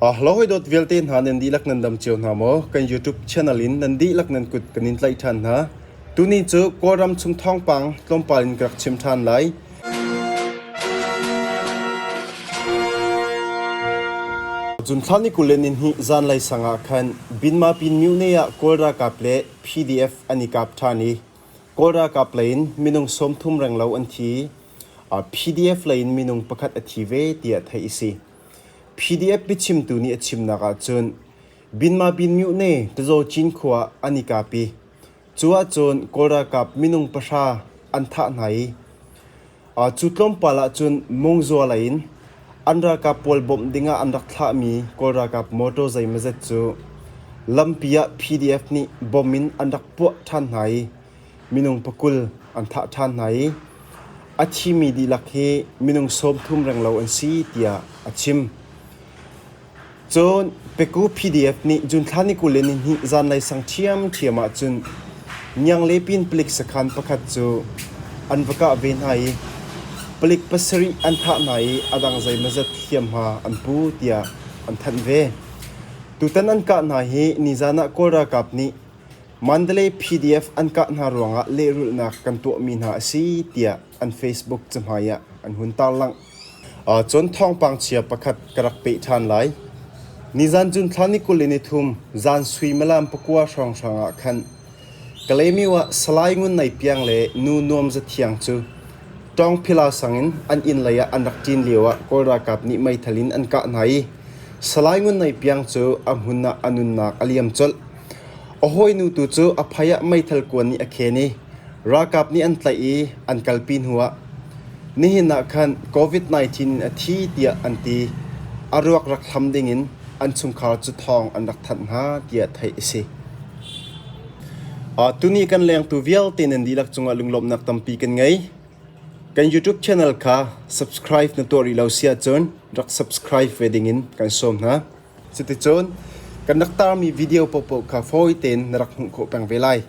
Hello hawi vialte hna nan dihlak nan dam cio hna maw? Kan YouTube channel in nan dihlak nan kut kan in tlaih ṭhan hna. Tuni cu Kawlram chung thawngpang tlawmpal in ka rak chim ṭhan lai. Cun thla ni 20 le nihnih zanlei sang ah khan Binmapin myone ah Kawl ralkap le PDF an i kap ṭhan i Kawl ralkap lei in minung 30 renglo an thi. PDF lei in minung pakhat a thi ve tiah theih a si. PDF biachimtu nih a chimnak ahcun Binmapin myone Tazaw Cinkhua ah an i kap i cu ahcun Kawl ralkap minung pahra an thah hna i Cu tlawmpal ahcun Mungzua lei in an ralkap pawl bawmh dingah an rak thlahmi Kawl ralkap motor zeimawzat cu lampi ah PDF nih bom in an rak puah ṭhan hna i minung pakul an thah ṭhan hna i a thimi dihlak hi minung 30 renglo an si tiah a chim. Cun Pegu PDF nih June thla ni 22 zanlei sang ṭhiamṭhiam ahcun Ngianglepin palik sakhan pakhat cu an va kah ve hna i palik pasarih an thah hna i a dang zeimawzat hliamhma an pu tiah an thanh ve. Tutan an kah hna hi nizan ah Kawl ralkap nih Mandalay PDF an kah hna ruangah lehrulhnak kan tuahmi hna a si tiah an Facebook cahmai ah an hun tarlangh. Cun thawngpang chia pakhat ka rak peh ṭhan lai. Nizan June thla ni 23 zan suimilam pakua hrawnghrang ah khan Kalaymyo ah Salai Ngun Nei Piang le Nu Nuam Za Thiang cu Tawngphila sang in an inn lei ah an rak ṭin lio ah Kawl ralkap nih meithal in an kah hna i Salai Ngun Nei Piang cu a hmun ah a nunnak a liam colh. A hawinu tu cu a phai ah meithal kuan nih a khen i Ralkap nih an tlaih i an kalpi hnuah nihin ah khan COVID-19 in a thi tiah an ti. A ruak rak hlam dingin an chungkhar cu thawng an rak thanh hna tiah theih a si. Tuni kan lengtu vialte nan dihlak cungah lunglawmhnak tampi kan ngei. Kan YouTube channel kha subscribe na tuah rih lo si ahcun rak subscribe ve dingin kan sawm hna. Cuticun kan rak tarmi video paohpaoh kha fawi tein na rak hmuh khawh peng ve lai.